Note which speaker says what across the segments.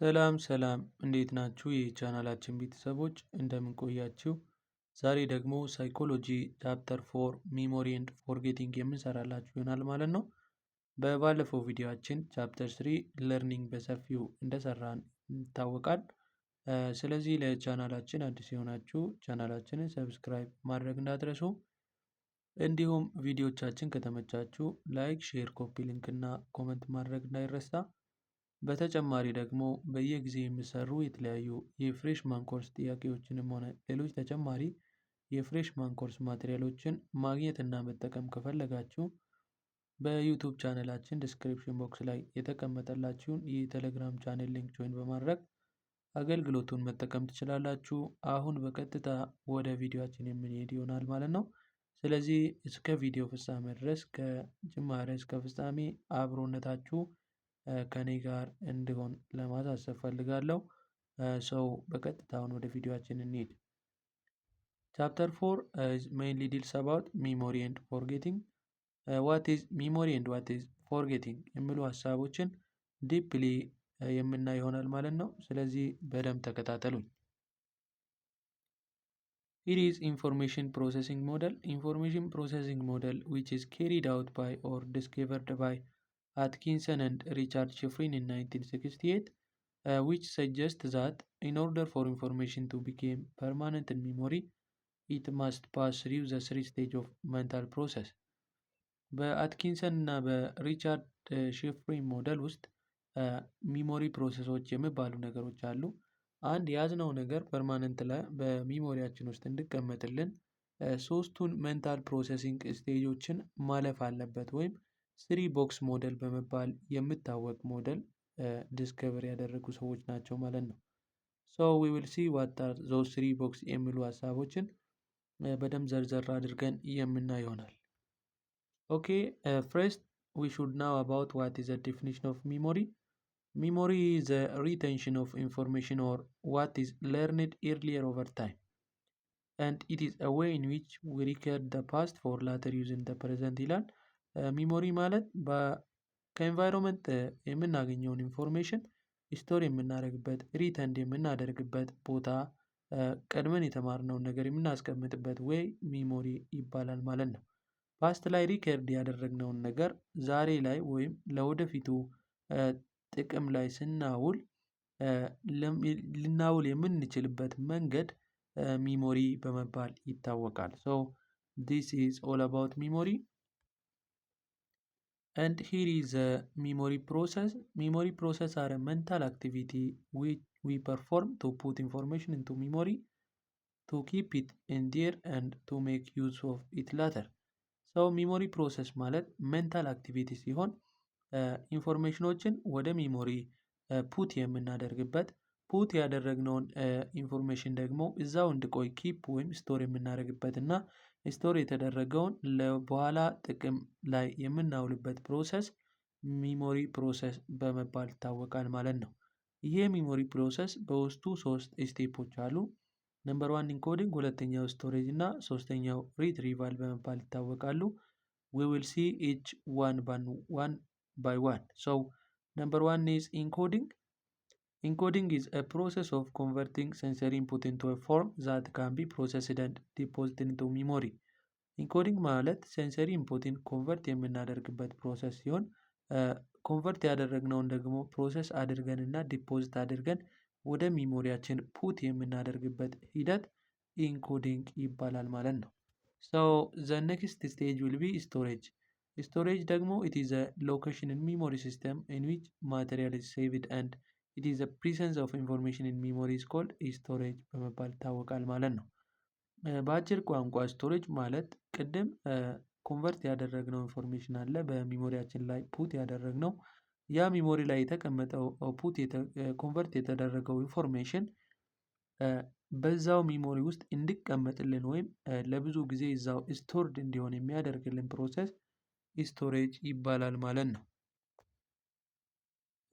Speaker 1: ሰላም ሰላም፣ እንዴት ናችሁ? የቻናላችን ቤተሰቦች፣ እንደምን ቆያችሁ? ዛሬ ደግሞ psychology chapter 4, memory and forgetting የምንሰራላችሁ ይሆናል ማለት ነው። በባለፈው ቪዲዮአችን chapter 3, learning በሰፊው እንደሰራን ይታወቃል። ስለዚህ ለቻናላችን አዲስ የሆናችሁ ቻናላችንን subscribe ማድረግ እንዳትረሱ፣ እንዲሁም ቪዲዮቻችን ከተመቻችሁ like፣ share፣ copy link እና comment ማድረግ እንዳይረሳ። በተጨማሪ ደግሞ በየጊዜው የሚሰሩ የተለያዩ የ freshman course ጥያቄዎችንም ሆነ ሌሎች ተጨማሪ የ freshman course material ኦችን ማግኘት እና መጠቀም ከፈለጋችሁ በ YouTube ቻነላችን description box ላይ የተቀመጠላችሁን የቴሌግራም channel link join በማድረግ አገልግሎቱን መጠቀም ትችላላችሁ። አሁን በቀጥታ ወደ ቪዲዮአችን የምንሄድ ይሆናል ማለት ነው። ስለዚህ እስከ ቪዲዮ ፍጻሜ ድረስ፣ ከጅማሬ እስከ ፍጻሜ አብሮነታችሁ ከኔ ጋር እንዲሆን ለማሳሰብ ፈልጋለሁ። So በቀጥታ አሁን ወደ ቪዲዮአችን እንሂድ። Chapter 4 mainly deals about memory and forgetting. What is memory and what is forgetting የሚሉ ሀሳቦችን deeply የምናይ ይሆናል ማለት ነው። ስለዚህ በደንብ ተከታተሉኝ። It is information processing model. Information processing model, which is carried out by or discovered by Atkinson and Richard Shiffrin in 1968, which suggests that in order for information to become permanent in memory, it must pass through the three stage of mental process. በአትኪንሰን እና በሪቻርድ ሺፍሪን ሞዴል ውስጥ memory process ኦች የሚባሉ ነገሮች አሉ። አንድ የያዝነው ነገር permanent ላይ በ memory ያችን ውስጥ እንዲቀመጥልን ሶስቱን mental processing stage ኦችን ማለፍ አለበት ወይም three box model በመባል የሚታወቅ model discover ያደረጉ ሰዎች ናቸው ማለት ነው። So we will see what are those three box የሚሉ ሀሳቦችን በደንብ ዘርዘር አድርገን የምናይ ይሆናል። Okay, first we should know about what is the definition of memory. Memory is the retention of information or what is learned earlier over time, and it is a way in which we record the past for later use in the present ይላል። Memory ማለት ከ environment የምናገኘውን information store የምናደርግበት፣ retained የምናደርግበት ቦታ፣ ቀድመን የተማርነውን ነገር የምናስቀምጥበት way memory ይባላል ማለት ነው። Past ላይ record ያደረግነውን ነገር ዛሬ ላይ ወይም ለወደፊቱ ጥቅም ላይ ስናውል ልናውል የምንችልበት መንገድ memory በመባል ይታወቃል። So this is all about memory. And here is a memory process. Memory process are a mental activity which we perform to put information into memory, to keep it in there and to make use of it later. So memory process ማለት mental activity ሲሆን information ኦችን ወደ memory put የምናደርግበት፣ put ያደረግነውን information ደግሞ እዛው እንዲቆይ keep ወይም store የምናደርግበት እና store የተደረገውን ለበኋላ ጥቅም ላይ የምናውልበት process memory process በመባል ይታወቃል ማለት ነው። ይሄ memory process በውስጡ ሶስት step ኦች አሉ። Number one encoding፣ ሁለተኛው storage እና ሶስተኛው retrieval በመባል ይታወቃሉ። We will see each one one by one. So number one is encoding. Encoding is a process of converting sensory input into a form that can be processed and deposited into memory. Encoding ማለት sensory input ን convert የምናደርግበት process ሲሆን convert ያደረግነውን ደግሞ process አድርገን እና deposit አድርገን ወደ memory ያችን put የምናደርግበት ሂደት encoding ይባላል ማለት ነው። So the next stage will be storage. Storage ደግሞ it is a location in memory system in which material is saved, and it is presence of information in memory is called storage በመባል ይታወቃል ማለት ነው። በአጭር ቋንቋ storage ማለት ቅድም convert ያደረግነው information አለ፣ በ memory ያችን ላይ put ያደረግነው፣ ያ memory ላይ የተቀመጠው put convert የተደረገው information በዛው memory ውስጥ እንዲቀመጥልን ወይም ለብዙ ጊዜ እዛው stored እንዲሆን የሚያደርግልን process storage ይባላል ማለት ነው።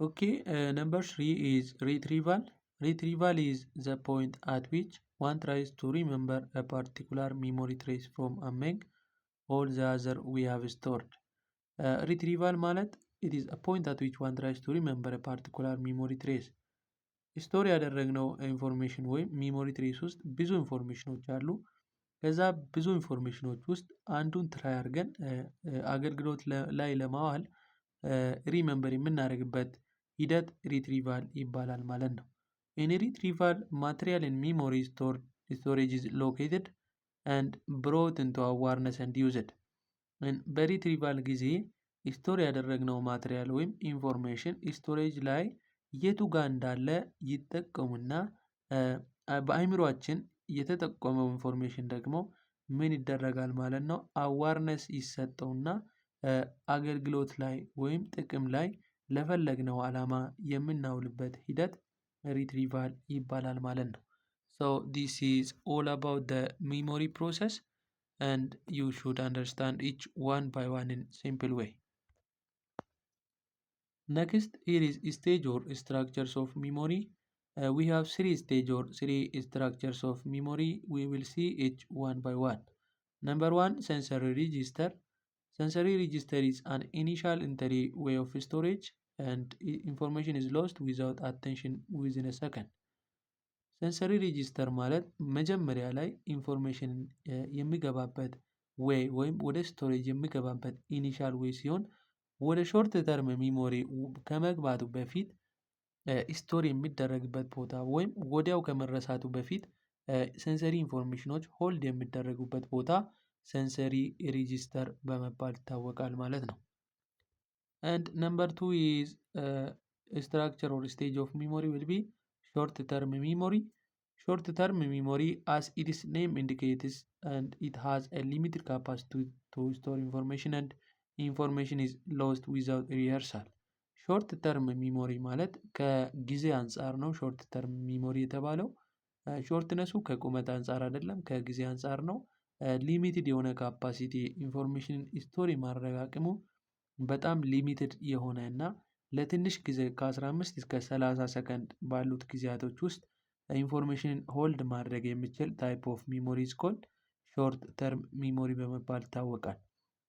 Speaker 1: Okay, number three is retrieval. Retrieval is the point at which one tries to remember a particular memory trace from among all the other we have stored. Retrieval ማለት it is a point at which one tries to remember a particular memory trace. Store ያደረግነው information ወይም memory trace ውስጥ ብዙ information ኖች አሉ። ከዛ ብዙ information ኖች ውስጥ አንዱን try አድርገን አገልግሎት ላይ ለማዋል remember የምናደርግበት ሂደት retrieval ይባላል ማለት ነው። In retrieval, material in memory storage is located and brought into awareness and used. በ retrieval ጊዜ store ያደረግነው material ወይም information storage ላይ የቱ ጋር እንዳለ ይጠቆምና በአእምሯችን የተጠቆመው information ደግሞ ምን ይደረጋል ማለት ነው? Awareness ይሰጠውና አገልግሎት ላይ ወይም ጥቅም ላይ ለፈለግነው ዓላማ የምናውልበት ሂደት retrieval ይባላል ማለት ነው። So this is all about the memory process, and you should understand each one by one in simple way. Next, here is stage or structures of memory. We have three stage or three structures of memory. We will see each one by one. Number one, sensory register. Sensory register is an initial entry way of storage, and information is lost without attention within a second. Sensory register ማለት መጀመሪያ ላይ information የሚገባበት way ወይም ወደ storage የሚገባበት initial way ሲሆን ወደ short term memory ከመግባቱ በፊት store የሚደረግበት ቦታ ወይም ወዲያው ከመረሳቱ በፊት sensory information ኖች hold የሚደረጉበት ቦታ sensory register በመባል ይታወቃል ማለት ነው። And number two is structure or stage of memory will be short term memory. Short term memory, as its name indicates, and it has a limited capacity to store information, and information is lost without rehearsal. Short term memory ማለት ከጊዜ አንጻር ነው። Short term memory የተባለው shortness ኡ ከቁመት አንጻር አይደለም፣ ከጊዜ አንጻር ነው። Limited የሆነ capacity፣ information store የማድረግ አቅሙ በጣም limited የሆነ እና ለትንሽ ጊዜ ከ15 እስከ 30 ሰከንድ ባሉት ጊዜያቶች ውስጥ information hold ማድረግ የሚችል type of memory is called short term memory በመባል ይታወቃል።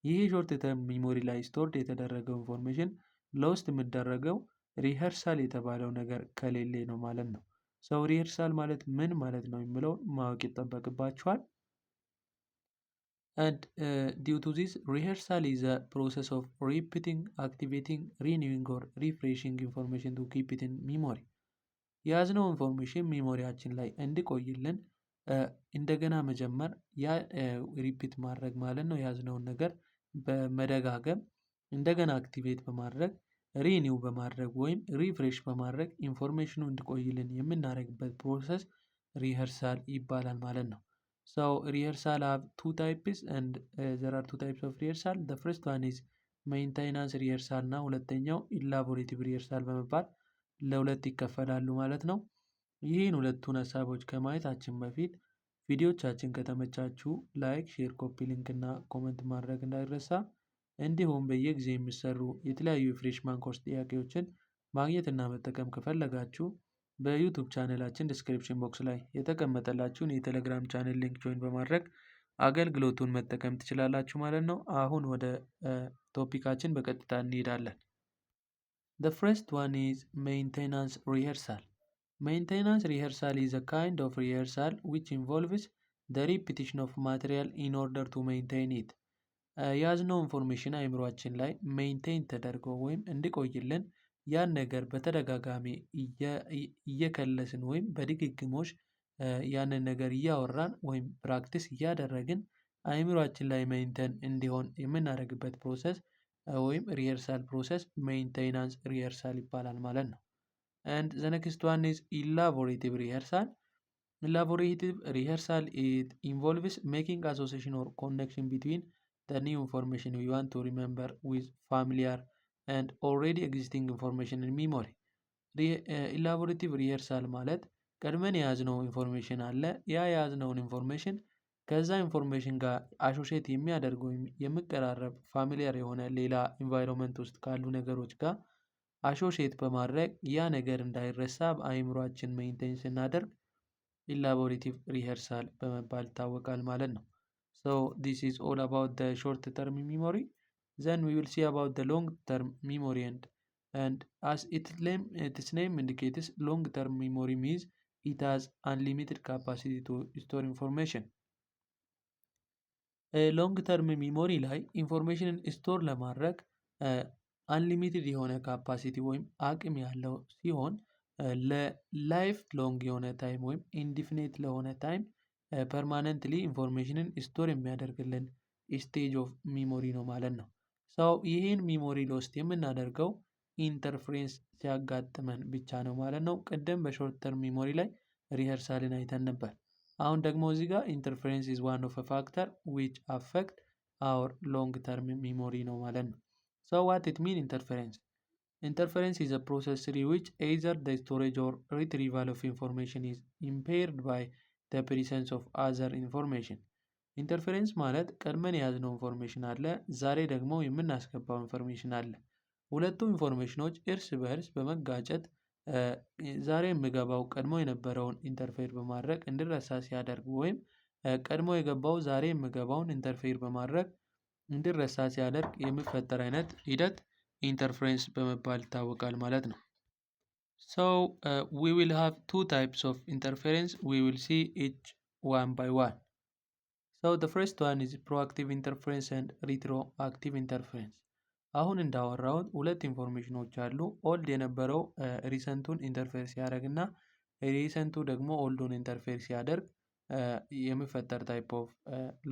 Speaker 1: ይህ short term memory ላይ stored የተደረገው information lost የሚደረገው rehearsal የተባለው ነገር ከሌለ ነው ማለት ነው። So rehearsal ማለት ምን ማለት ነው የሚለውን ማወቅ ይጠበቅባችኋል። And due to this, rehearsal is a process of repeating, activating, renewing or refreshing information to keep it in memory. የያዝነው information memory ያችን ላይ እንዲቆይልን እንደገና መጀመር፣ ያ repeat ማድረግ ማለት ነው። የያዝነውን ነገር በመደጋገም፣ እንደገና activate በማድረግ፣ renew በማድረግ ወይም refresh በማድረግ information ኑ እንዲቆይልን የምናደርግበት process rehearsal ይባላል ማለት ነው። So rehearsal have two types, and there are two types of rehearsal. The first one is maintenance rehearsal እና ሁለተኛው elaborative rehearsal በመባል ለሁለት ይከፈላሉ ማለት ነው። ይህን ሁለቱን ሀሳቦች ከማየታችን በፊት ቪዲዮቻችን ከተመቻችሁ like፣ share፣ copy link እና comment ማድረግ እንዳይረሳ። እንዲሁም በየጊዜው የሚሰሩ የተለያዩ የ freshman course ጥያቄዎችን ማግኘት እና መጠቀም ከፈለጋችሁ በ YouTube channel ላችን description box ላይ የተቀመጠላችሁን የ Telegram channel link join በማድረግ አገልግሎቱን መጠቀም ትችላላችሁ ማለት ነው። አሁን ወደ topic ኣችን በቀጥታ እንሄዳለን። The first one is maintenance rehearsal. Maintenance rehearsal is a kind of rehearsal which involves the repetition of material in order to maintain it. የያዝነው information አእምሯችን ላይ maintain ተደርጎ ወይም እንዲቆይልን ያን ነገር በተደጋጋሚ እየከለስን ወይም በድግግሞሽ ያንን ነገር እያወራን ወይም practice እያደረግን አእምሯችን ላይ maintain እንዲሆን የምናደርግበት process ወይም rehearsal process maintenance rehearsal ይባላል ማለት ነው። And the next one is elaborative rehearsal. Elaborative rehearsal, it involves making association or connection between the new information we want to remember with familiar and already existing information in memory. Elaborative rehearsal ማለት ቀድመን የያዝነው information አለ። ያ የያዝነውን information ከዛ information ጋር associate የሚያደርግ ወይም የሚቀራረብ familiar የሆነ ሌላ environment ውስጥ ካሉ ነገሮች ጋር associate በማድረግ ያ ነገር እንዳይረሳ በአእምሯችን maintain ስናደርግ elaborative rehearsal በመባል ይታወቃል ማለት ነው። So this is all about the short term memory. Then we will see about the long term memory and And as its name indicates, long term memory means it has unlimited capacity to store information. Long term memory ላይ information ን store ለማድረግ unlimited የሆነ capacity ወይም አቅም ያለው ሲሆን ለ life long የሆነ time ወይም indefinite ለሆነ time permanently information ን store የሚያደርግልን stage of memory ነው ማለት ነው። So ይህን memory lost የምናደርገው interference ሲያጋጥመን ብቻ ነው ማለት ነው። ቅድም በ short term memory ላይ rehearsal ን አይተን ነበር። አሁን ደግሞ እዚህ ጋር interference is one of factor which affect our long term memory ነው ማለት ነው። So what it mean, interference? Interference is a process through which either the storage or retrieval of information is impaired by the presence of other information. Interference ማለት ቀድመን የያዝነው information አለ፣ ዛሬ ደግሞ የምናስገባው information አለ። ሁለቱ information ኖች እርስ በእርስ በመጋጨት ዛሬ የሚገባው ቀድሞ የነበረውን interfere በማድረግ እንዲረሳ ሲያደርግ ወይም ቀድሞ የገባው ዛሬ የሚገባውን interfere በማድረግ እንዲረሳ ሲያደርግ የሚፈጠር አይነት ሂደት interference በመባል ይታወቃል ማለት ነው። So we will have two types of interference. We will see each one by one. So the first one is proactive interference and retroactive interference. አሁን እንዳወራሁት ሁለት information ኖች አሉ። Old የነበረው recent ኡን interfere ሲያደርግ እና recent ኡ ደግሞ old ኡን interfere ሲያደርግ የሚፈጠር type of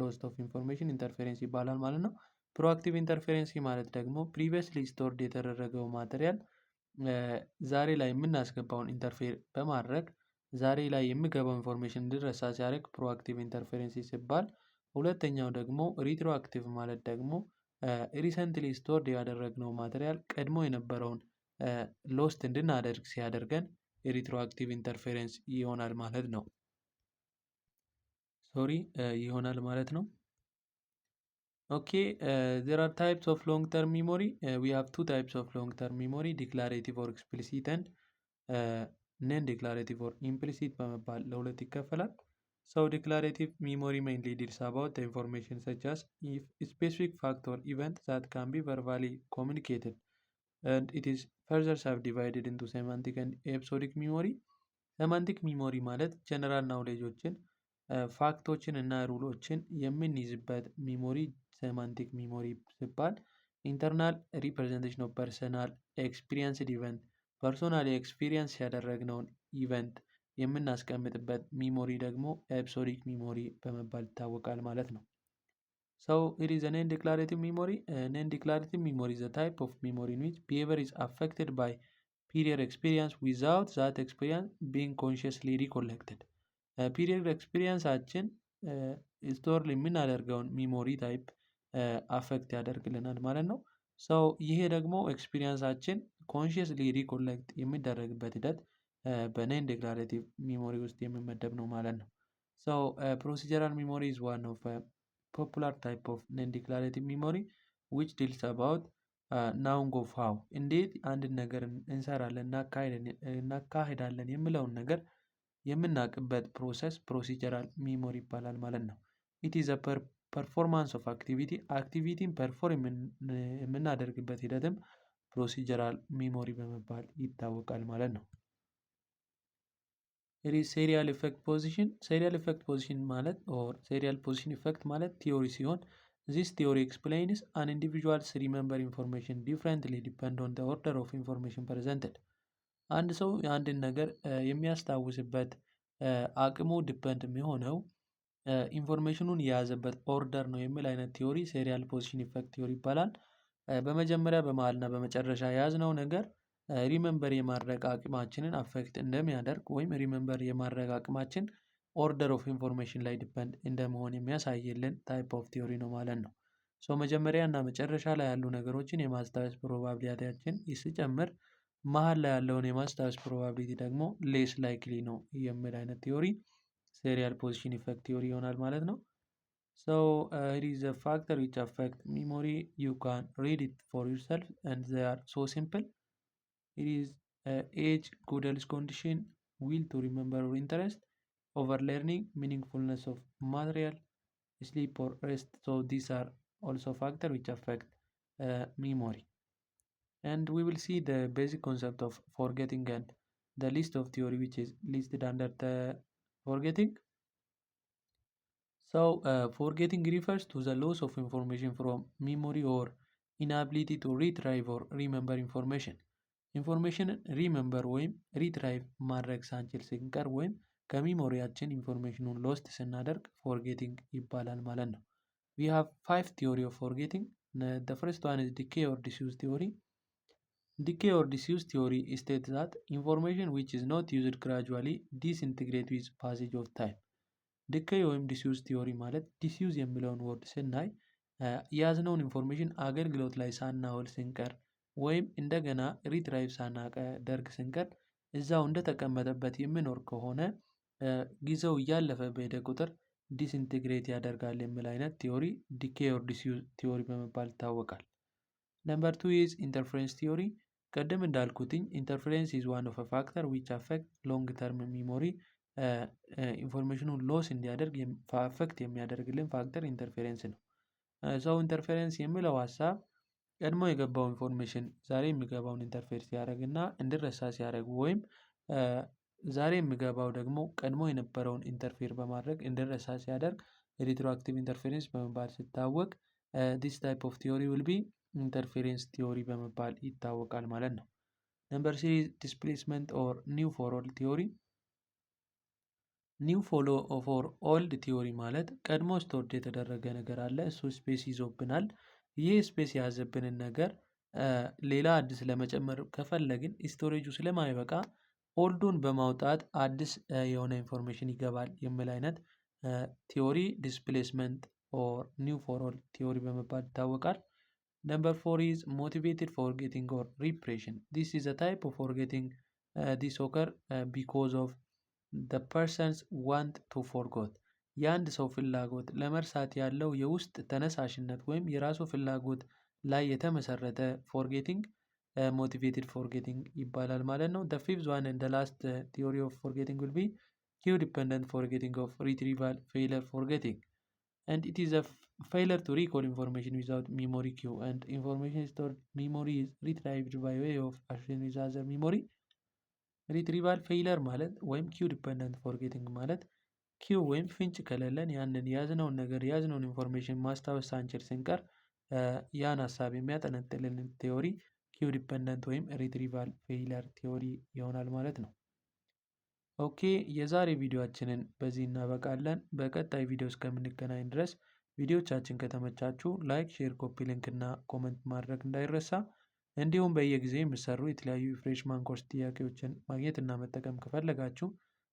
Speaker 1: lost of information interference ይባላል ማለት ነው። Proactive interference ማለት ደግሞ previously stored የተደረገው material ዛሬ ላይ የምናስገባውን interfere በማድረግ ዛሬ ላይ የሚገባው information እንዲረሳ ሲያደርግ proactive interference ሲባል፣ ሁለተኛው ደግሞ retroactive ማለት ደግሞ recently stored ያደረግነው material ቀድሞ የነበረውን lost እንድናደርግ ሲያደርገን retroactive interference ይሆናል ማለት ነው። Sorry, ይሆናል ማለት ነው። Okay, there are types of long term memory. We have two types of long term memory: declarative or explicit and non declarative or implicit በመባል ለሁለት ይከፈላል። So declarative memory mainly deals about the information such as if specific fact or event that can be verbally communicated, and it is further subdivided into semantic and episodic memory. Semantic memory ማለት general knowledge ኦችን፣ fact ኦችን እና rule ኦችን የምንይዝበት memory semantic memory ሲባል፣ internal representation of personal experienced event፣ personally experience ያደረግነውን event የምናስቀምጥበት memory ደግሞ episodic memory በመባል ይታወቃል ማለት ነው። So it is non declarative memory. Non declarative memory is a type of memory in which behavior is affected by prior experience without that experience being consciously recollected. Prior experience ኣችን store የምናደርገውን memory type affect ያደርግልናል ማለት ነው። So ይሄ ደግሞ experience ኣችን consciously recollect የሚደረግበት ሂደት በ non declarative memory ውስጥ የሚመደብ ነው ማለት ነው። So procedural memory is one of popular type of non declarative memory which deals about knowing of how፣ እንዴት አንድን ነገር እንሰራለን፣ እናካሂዳለን የሚለውን ነገር የምናውቅበት process procedural memory ይባላል ማለት ነው። It is performance of activity. Activity ን perform የምናደርግበት ሂደትም procedural memory በመባል ይታወቃል ማለት ነው። Serial effect position. Serial effect position ማለት or serial position effect ማለት theory ሲሆን this theory explains an individuals remember information differently depend on the order of information presented. አንድ ሰው የአንድን ነገር የሚያስታውስበት አቅሙ depend የሚሆነው information ኑን የያዘበት order ነው የሚል አይነት theory serial position effect theory ይባላል። በመጀመሪያ፣ በመሃል እና በመጨረሻ የያዝነው ነገር remember የማድረግ አቅማችንን affect እንደሚያደርግ ወይም remember የማድረግ አቅማችን order of information ላይ depend እንደመሆን የሚያሳይልን type of theory ነው ማለት ነው። So መጀመሪያ እና መጨረሻ ላይ ያሉ ነገሮችን የማስታወስ probability ያችን ሲጨምር መሃል ላይ ያለውን የማስታወስ probability ደግሞ less likely ነው የሚል አይነት theory serial position effect theory ይሆናል ማለት ነው። So it is a factor which affect memory. You can read it for yourself and they are so simple. It is age, good health condition, will to remember or interest, overlearning, meaningfulness of material, sleep or rest. So these are also factor which affect memory. And we will see the basic concept of forgetting and the list of theory which is listed under the forgetting. So, forgetting refers to the loss of information from memory or inability to retrieve or remember information. Information ን remember ወይም retrieve ማድረግ ሳንችል ስንቀር ወይም ከ memory ያችን information ኑን lost ስናደርግ forgetting ይባላል ማለት ነው። We have five theory of forgetting. The first one is decay or disuse theory. Decay or disuse theory states that information which is not used gradually disintegrate with passage of time. Decay ወይም disuse theory ማለት disuse የሚለውን word ስናይ የያዝነውን information አገልግሎት ላይ ሳናውል ስንቀር ወይም እንደገና retrieve ሳናደርግ ስንቀር እዛው እንደተቀመጠበት የሚኖር ከሆነ ጊዜው እያለፈ በሄደ ቁጥር disintegrate ያደርጋል የሚል አይነት theory decay or disuse theory በመባል ይታወቃል። Number two is interference theory። ቅድም እንዳልኩትኝ interference is one of factor which affect long term memory። Information ኑን loss እንዲያደርግ affect የሚያደርግልን factor interference ነው። So interference የሚለው ሀሳብ ቀድሞ የገባው information ዛሬ የሚገባውን interfere ሲያደርግ እና እንዲረሳ ሲያደርግ ወይም ዛሬ የሚገባው ደግሞ ቀድሞ የነበረውን interfere በማድረግ እንዲረሳ ሲያደርግ retroactive interference በመባል ሲታወቅ this type of theory will be interference theory በመባል ይታወቃል ማለት ነው። Number three, displacement or new for old theory። New follow for old theory ማለት ቀድሞ stored የተደረገ ነገር አለ፣ እሱ space ይዞብናል። ይህ space የያዘብንን ነገር ሌላ አዲስ ለመጨመር ከፈለግን storage ኡ ስለማይበቃ old ኡን በማውጣት አዲስ የሆነ information ይገባል የሚል አይነት theory displacement or new for old theory በመባል ይታወቃል። Number four is motivated forgetting or repression. This is a type of forgetting. This occur because of the person's want to forgot. የአንድ ሰው ፍላጎት ለመርሳት ያለው የውስጥ ተነሳሽነት ወይም የራሱ ፍላጎት ላይ የተመሰረተ forgetting motivated forgetting ይባላል ማለት ነው። The fifth one and the last theory of forgetting will be cue dependent forgetting of retrieval failure forgetting, and it is a failure to recall information without memory cue, and information stored memory is retrieved by way of association with other memory. Retrieval failure ማለት ወይም cue dependent forgetting ማለት cue ወይም ፍንጭ ከሌለን ያንን የያዝነውን ነገር የያዝነውን information ማስታወስ ሳንችል ስንቀር ያን ሀሳብ የሚያጠነጥንልን theory cue dependent ወይም retrieval failure theory ይሆናል ማለት ነው። Okay, የዛሬ ቪዲዮአችንን በዚህ እናበቃለን። በቀጣይ ቪዲዮ እስከምንገናኝ ድረስ ቪዲዮቻችን ከተመቻችሁ like፣ share፣ copy link እና comment ማድረግ እንዳይረሳ። እንዲሁም በየጊዜው የሚሰሩ የተለያዩ የ freshman course ጥያቄዎችን ማግኘት እና መጠቀም ከፈለጋችሁ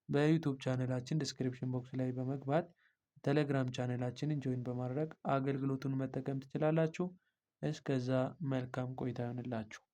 Speaker 1: በ YouTube channel ኣችን description box ላይ በመግባት ቴሌግራም channel ኣችንን join በማድረግ አገልግሎቱን መጠቀም ትችላላችሁ። እስከዛ መልካም ቆይታ ይሁንላችሁ።